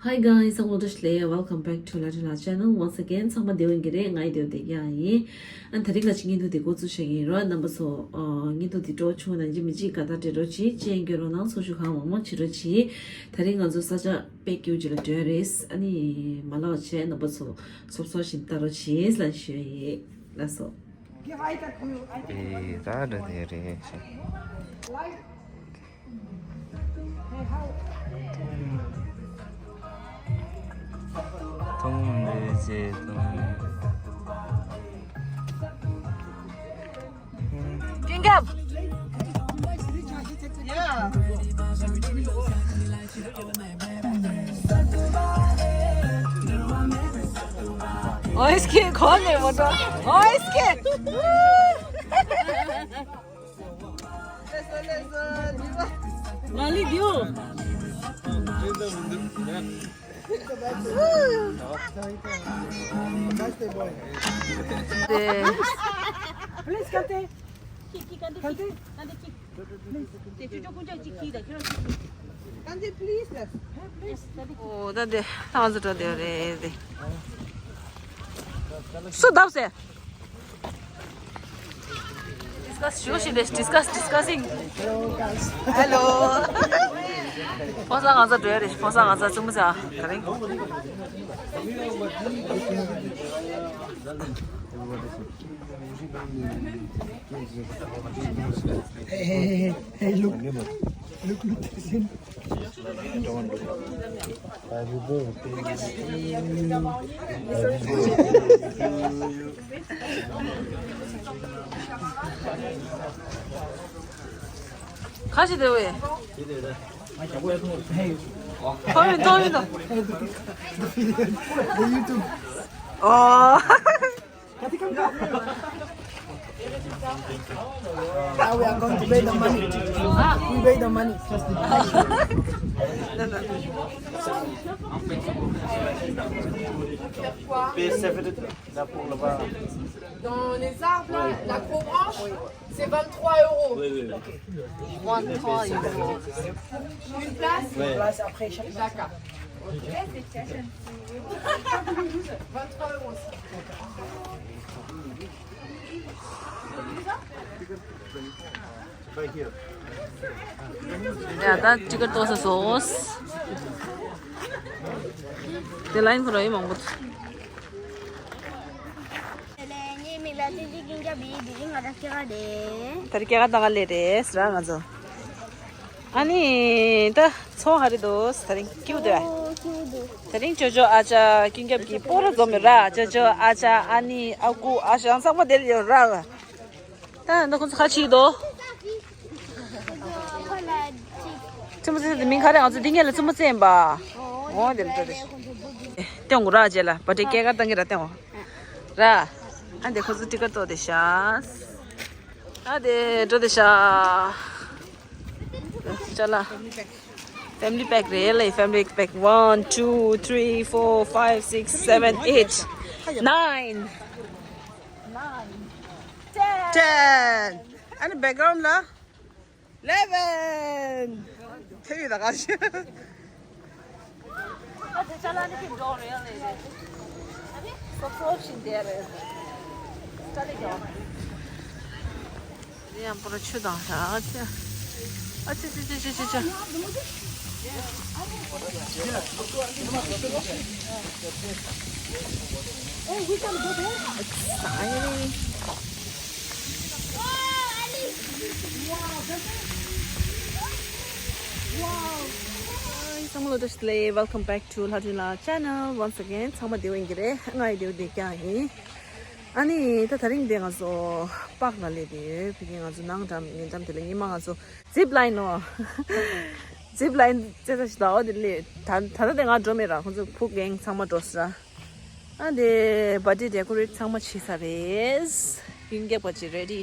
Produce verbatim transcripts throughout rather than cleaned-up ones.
Hi guys, ཚང་མ་བཀྲ་ཤིས་བདེ་ལེགས། Welcome back to Latella channel once again. ཚང་མ་བདེ་པོ་ཡིན་གྱི་རེད། ང་ཡི་བདེ་པོ་བསྡད་ཀྱི་ཡིན། ཨ་ནི་དེ་རིང་ང་ཅིག་བརྙན་ཐུང་འདི་འགོ་བཙུགས་བྱེད་ཀྱི་ཡིན་རོ། རྣམ་པ་ཚོ་ཨ་བརྙན་ཐུང་འདི་སྤྲོ་བོ་བྱུང་ན་ཡིན་གཅིག་མིན་གཅིག་དགའ་རྟགས་སྤྲད་རོགས་གྱིས། སྤྱན་འགྱུར་རོགས་གནང་། ཚོགས་ཞུགས་གང་མང་མང་བྱེད་རོགས་གྱིས། དེ་རིང་ང་ཚོ་ས་ཆ་དཔེ་སྐྱིད་པོ་ཅིག་ལ་འགྲོ་ཡ་རེད། ཨ་ནི་མ་ལོག་བྱས་རྣམ་པ་ཚོ་ཚོགས་གཙོ་བཞིན་ལྟ་རོགས་གྱིས་ལབ་ཞུ་ཡ་ཡིན། ལགས་སོ། ཨེ་ད་འདྲ་དེ་རེད། མཐོང་མི་འདུག་ཅེས་མཐོང་། ཀུན་ཁྱབ། ཨོའི་སྐད་གོ་ནས་མ་འགྲོ། ཨོའི་སྐད། ལ་ལི་དེའོ། Please, cantez. Cantez. Cantez, please. ཨོ་ད་དེ་ང་ཚོ་འགྲོ་དེ་རེད་དེ། སུ་བརྡབས་ཟེར། Discuss ཞུ་ཞིག་རེད། Discuss, discussing. Hello. ཕོ་གསར་ང་ཚོ་འགྲོ་ཡ་རེད། ཕོ་གསར་ང་ཚོ་བཙུན་མོ་ཚ་དེ་རིང་། Hey, hey, hey, hey, look. Look, look, this is him. ཁ་ཤས་དེ་བས། ཐོ་ཡིན་ཐོ་ཡིན་ཐོ། The YouTube. ཨོ། Now we are going to pay the money. We pay the money. Pay separately. Là, pour là-bas. Dans les arbres, là, la gros branche, c'est vingt-trois euros. Oui, oui, oui. Vingt-trois euros. Une place. Oui. D'accord. Ok. Vingt-trois euros. ཡ་ད་ཅི་ག་ཏོ་ས་སོ། དེ་ལ་ཡིན་ཁོ་ར་ཡི་མང་པོ། དེ་ལས་ངའི་མིང་ལ་ཏི་ཏི་ཀུན་ཁྱབ་ཡིན། དེ་རིང་ང་ད་སྐྱེས་སྐར་རེད། ད་རེས་སྐྱེས་སྐར་དང་ལས་རེད་ཟེར་ང་ཚོ། ཨ་ནི་ད་ཚོང་ཧ་རི་དོ་ད་རིང་ཀྱུ་དེ། ད་རིང་ཅོ་ཅོ་ཨ་ཅག་ཀུན་ཁྱབ་ཀྱི་སྤོ་ར་འཛོམས་མེད་ར། ཅོ་ཅོ་ཨ་ཅག་ཨ་ནི་ཨ་ཁུ་ཨ་ཞང་ཚང་མ་དེར་ཡོད་ར། ད་ནི་ཁོང་ཚོ་ཁ་ཕྱེ་དོ། བཙུན་མོ་བཙན་དེ་མིང་ག་རེ། ང་ཚོ་འདི་ངེད་ལ་བཙུན་མོ་བཙན་པ། འོ་དེ་ལ་ལྟོས་ཏེ། སྟོན་དགོས་ར་རྗེས་ལ་བ་ཏྲེ་སྐྱེས་སྐར་བཏང་གི་ར་སྟོན་དགོས། ར། ཨ་འདི་ཁོ་ཚོ་ཏི་ཀ་ཏོ་དེ་ཤ། ཨ་དེ་འགྲོ་དེ་ཤ། ཅ་ལ། Family pack རེད་ལེ། Family pack one, two, three, four, five, six, seven, eight, nine, ten. ཨ་ནི་background ལ། eleven. དེ་ཡོད་ད་ག་ཞིག་ཨ་དེ་ཅ་ལག་ནི་ཁྱེད་འགྲོ་རེད་ལེ། ཨ་ནི་སོབ་སོབ་ཞིག་བསྡད་རེད། ཅ་ལག་རྒྱག་དེ་ཡང་པོ་ར་ཆུ་དང་ཤ་ཨ་ཅེ། ཨ་ཅེ་ཅེ་ཅེ་ཅེ་ཅེ། Exciting. Hi, ཚང་མ་ལ་བཀྲ་ཤིས་བདེ་ལེགས། Welcome back to Latella channel once again. ཚང་མ་བདེ་པོ་ཡིན་གྱི་རེད། ང་ཡི་བདེ་པོ་བདེ་རྐྱང་ཡིན། ཨ་ནི་ད་དེ་རིང་འདི་ང་ཚོ་པཱག་ལ་སླེབས་ཡོད། ཕ་གི་ང་ཚོ་ནང་འགྲམ་ཉེ་འགྲམ་དེ་ལ་ཉི་མ་ང་ཚོ་zip line ནོ། Zip line རྩེ་ས་ཞིག་ད་འོ་དེ་ལས་ད་ད་ལྟ་དེ་ང་འགྲོ་མེད་ར། ཁོང་ཚོ་ཕུག་གེང་ཚང་མ་འགྲོ་ས་ར། ཨ་འདི་birthday decorate ཚང་མ་བྱས་ས་རེད། ཀུན་ཁྱབ་པ་ཅིག་ready།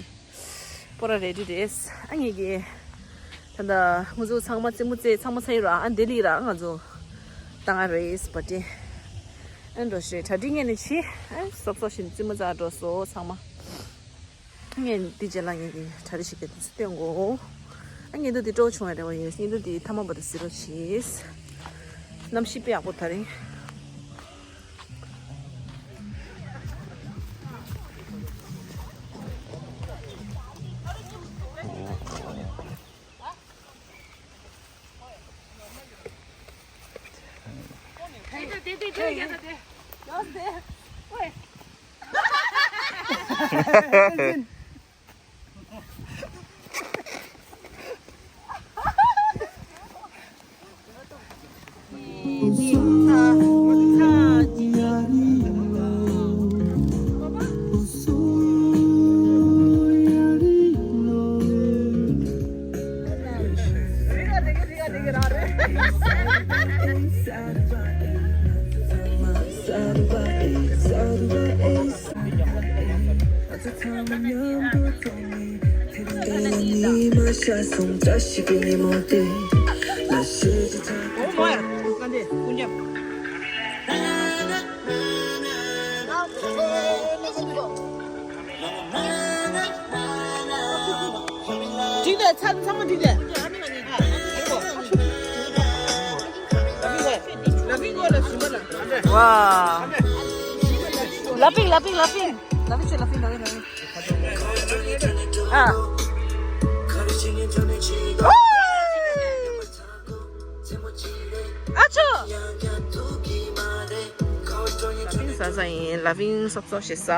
པོ་ར་ready རེད། ཨ་ངེད་ཀྱི་ད་ལྟ་ང་ཚོ་ཚང་མ་རྩེད་མོ་རྩེ་ཚང་མ་ཚར་ཡོད་ར། ཨ་འདི་ལི་ར་ང་ཚོ་ད་ང་རེས་birthday ཨ་འགྲོ་ཞེས་གྲ་སྒྲིག་ངས་ནས་བྱས། ཨ་སོབ་སོབ་བཞིན་རྩེད་མོ་རྩེ་འགྲོ་སོ་ཚང་མ། ངས་འདི་རྗེས་ལ་ངས་ཀྱི་གྲ་སྒྲིག་བྱེད་མཁན་དེ་ཚོ་སྟོན་གོ། ཨ་བརྙན་ཐུང་འདི་སྤྲོ་བོ་བྱུང་བའི་རེ་བ་ཡོད། བརྙན་ཐུང་འདི་མཐའ་མ་བར་དུ་གཟིགས་རོགས་གྱིས། གནམ་གཤིས་དཔེ་ཡག་པོ་ད་རིང་། འགྲིག་ལ་ཚང་མ་འགྲིག་ལ། ཝ། ལ་པིང་ལ་པིང་ལ་པིང་ལ་པིང་ལ་པིང་ལ་པིང་ལ་པིང་། ཨ། ཨ་ཆོ། ལ་པིང་ཟ་ཟ་ཡིན། ལ་པིང་སོབ་སོབ་ཞིག་ཟ།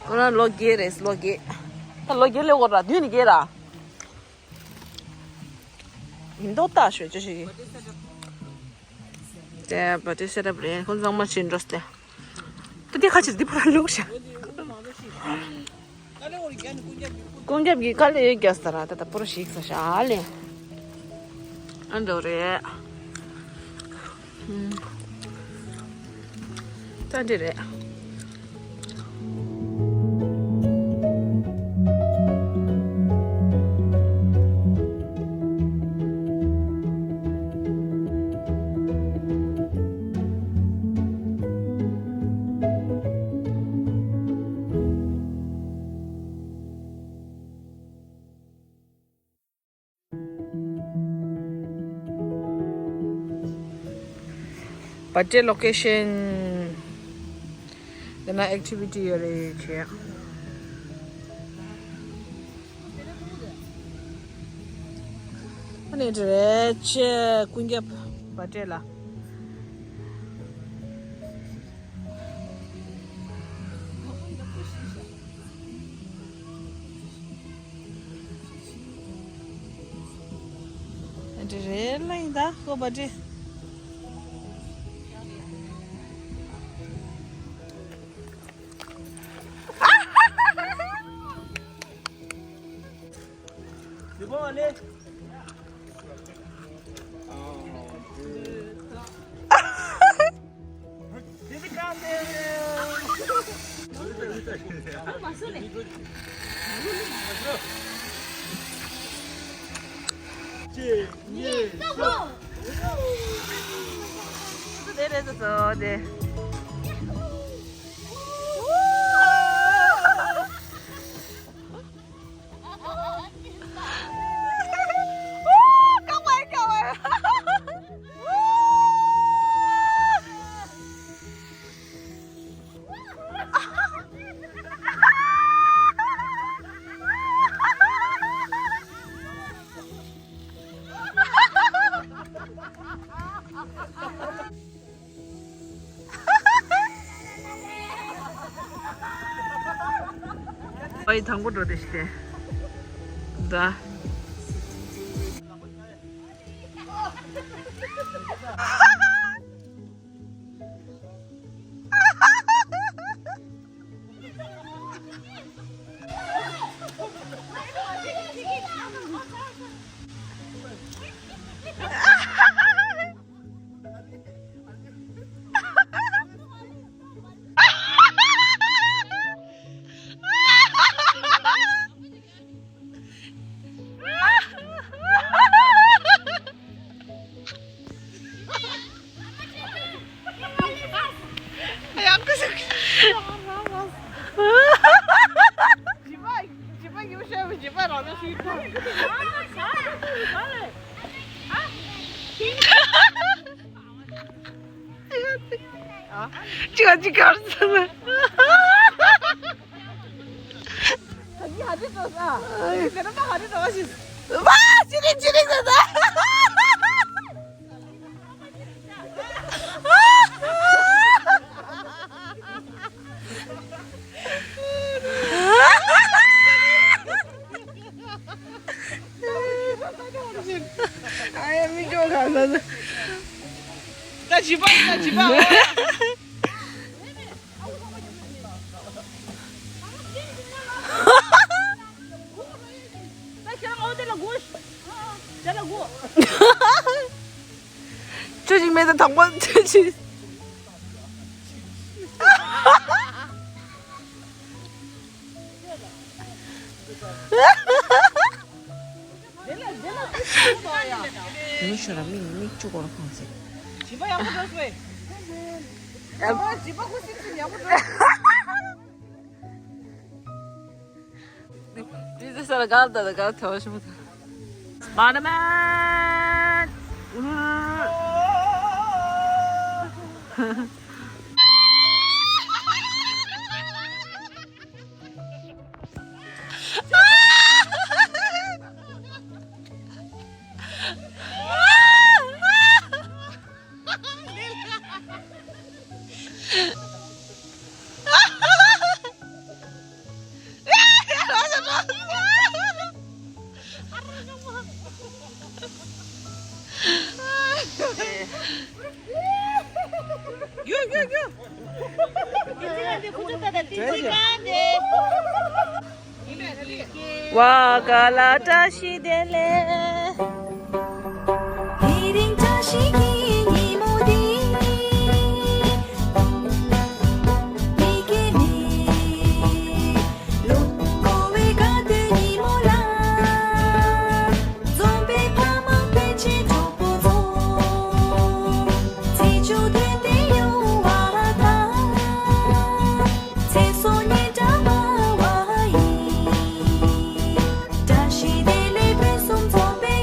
ཁོ་རང་ལོ་བརྒྱད་རེད། ལོ་བརྒྱད། ད་ལོ་བརྒྱད་ལས་འོར་ར་བདུན་ནི་བརྒྱད་ར། ཡིན་མདོག་ལྟ་ཞོད་ཅོ་ཞིག་དེ་བར་ཐི་ཌེ་སེ་ཊབ་རེད། ཁོང་ཚང་མ་ཕྱིན་འགྲོ་སྟེ། ད་དེ་ཁ་ཕྱིར་འདི་པར་བླུགས་ཤག་ཀུན་ཁྱབ་ཀྱི་དཀའ་ལས་རྒྱག་ས་ར། ད་ད་པོ་ར་ཞིག་ས་ཤ་ལེ། ཨ་འདྲ་རེད། ད་འདི་རེད། བར་ཐི་ཌེ་ལོ་ཀེ་ཤན། དེ་ན་ཨེག་ཊི་བི་ཊི་ཡོད་རེད་བྱས། ཨ་ནི་འདྲ་རེད་བྱས། ཀུན་ཁྱབ་བར་ཐི་ཌེ་ལ། འདི་རེད་ལ་ཡིན་ད་ཁོ་པ་ཏི། ཨའི་དང་པོ་འགྲོ་དེ་ཤི་དེ། ད། ཅི་ག་ཅི་གར་སོང་ན། ད་གི་ཧ་རི་འགྲོ་ས། ཨ་ཡི། དེ་ན་མ་ཧ་རི་འགྲོ་བ་ཞིག། ཝ། ཅི་རིག་ཅི་རིག་ཟེར་ས། ཨ་ཡ་མི་ཅོག་ག་ས་ས། ད་བྱིས་པ་ཡིན་ན་བྱིས་པ་འོ། ད་ཁྱེད་རང་འོ་དེ་ལ་སྒུག། དེ་ལ་སྒུག། ཁྱོད་ཅིག་མེད་ད་དང་པོ་ཁྱོད་ཅིག། མི་ཤོར་ར་མིག་མིག་བཅུ་སྐོར་ཁང་ཟེར། བྱིས་པ་ཡག་པོ་འགྲོ་སོང་། ཡག་པོ་བྱིས་པ་ཁུ་སིམ་སིམ་ཡག་པོ་འགྲོ། འདི་ཚོ་ས་ལ་གར་དང་གར་ཐོ་ཤི་མ་ཐོ། སྤའི་ཌར་མེན། ཝ་ག་ལ་བཀྲ་ཤིས་བདེ་ལེགས། དེ་རིང་བཀྲ་ཤིས་ཀྱི་ཉིན་མོ་འདི། མི་སྐྱེ་མེད། ལོ་འཁོར་བའི་དགའ་སྟོན་ཉིན་མོ་ལ། འཛོམས་པའི་ཕ་མ་སྤུན་མཆེད་གྲོགས་པོ་ཚོ། ཚེས་བཅུ་བདུན་དེ་ཡོང་བ་དང་། ཚེས་སོ་གཉིས་འདྲ་མ་བ་ཡིན། བཀྲ་ཤིས་བདེ་ལེགས་ཕུན་སུམ་ཚོགས་པའི།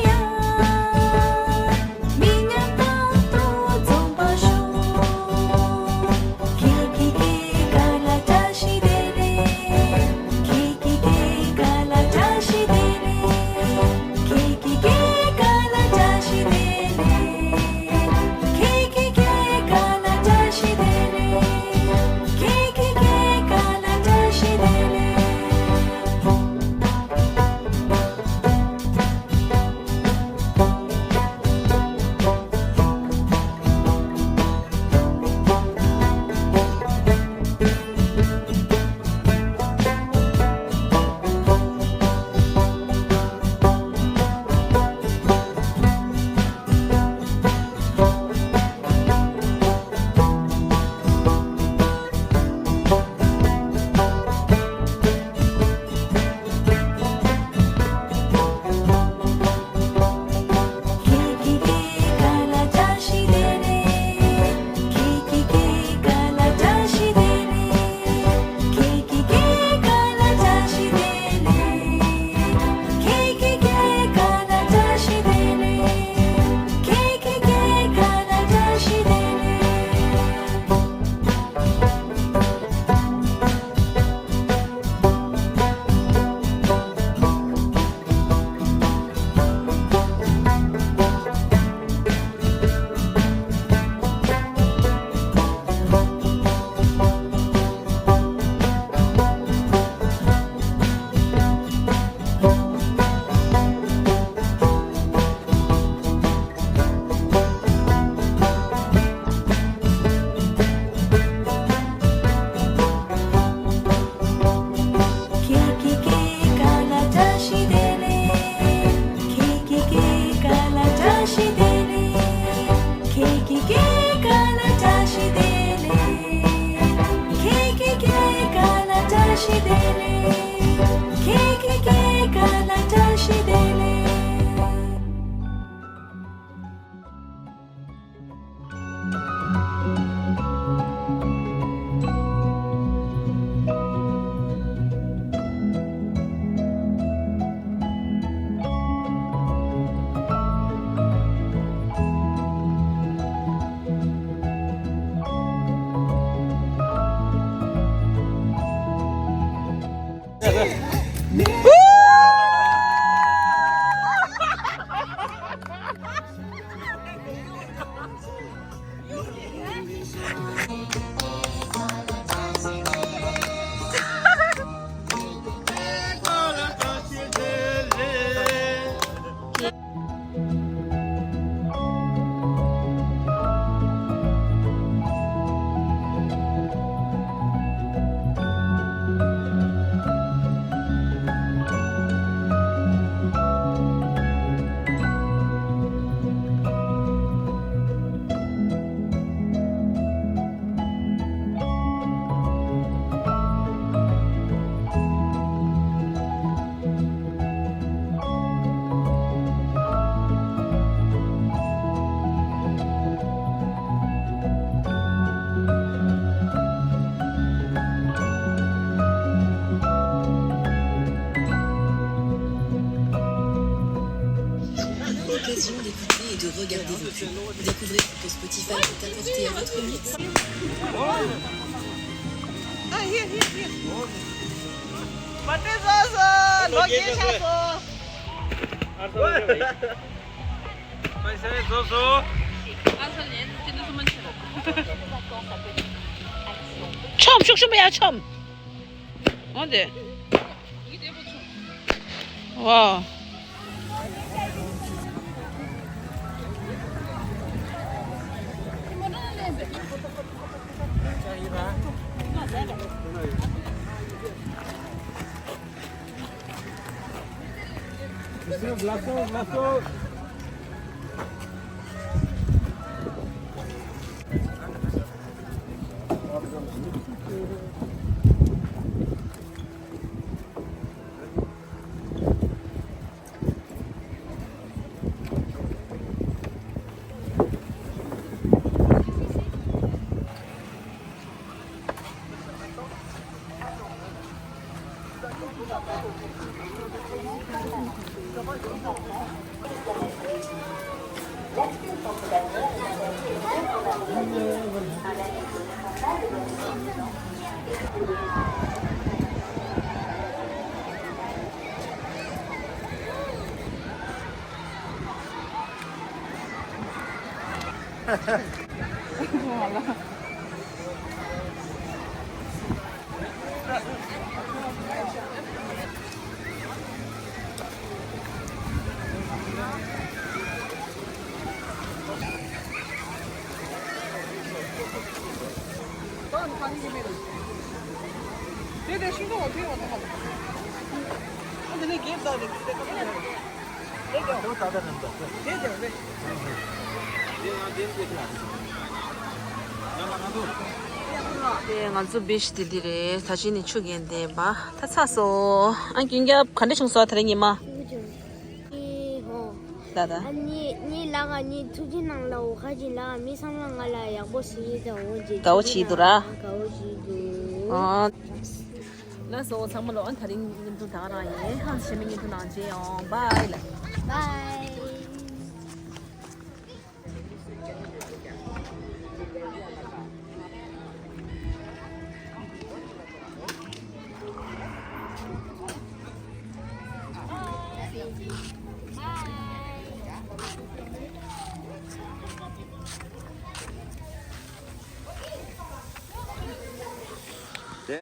L'occasion d'écouter et de regarder vos pubs. Découvrez ce que Spotify peut apporter à votre mix. Ah, here, here, here. Location. ཆོམ་ཤུགས་ཆུང་བ་ཡ་ཆོམ། འོན་ཏེ། ཝའོ། དེ་ང་ཚོ་བིཆ་དེ་འདི་རེད། ད་ཅི་ནས་ཆུ་རྐྱལ་འདེབས་པ་ད་ཚར་སོང་། ཨ་རྒྱུན་རྒྱབ་ག་འདྲ་བྱུང་སོང་། ད་རེས་ཉི་མ། ཨེ་ཧོ། ད་ད། ཨ་ནི་ནི་ལ་ག་ནི་ཐུགས་རྗེ་གནང་ལ། འོ་ཁ་ཅིག་ལ་མི་ཚང་མ་ང་ལ་ཡག་པོ་ཞིག་ཡིད་དང་འོ་ཅིག་ད་འོ་ཅིག་འདུག་ར། ག་འོ་ཅིག་འདུག་ཨ། ལགས་སོ་ཚང་མ་ལོ། ཨ་ད་རིང་བརྙན་ཐུང་ད་ག་རང་ཡིན། ཧང་གཞན་པའི་བརྙན་ཐུང་ནང་མཇལ་ཡོང་། བྷའི་ལ། བྷའི།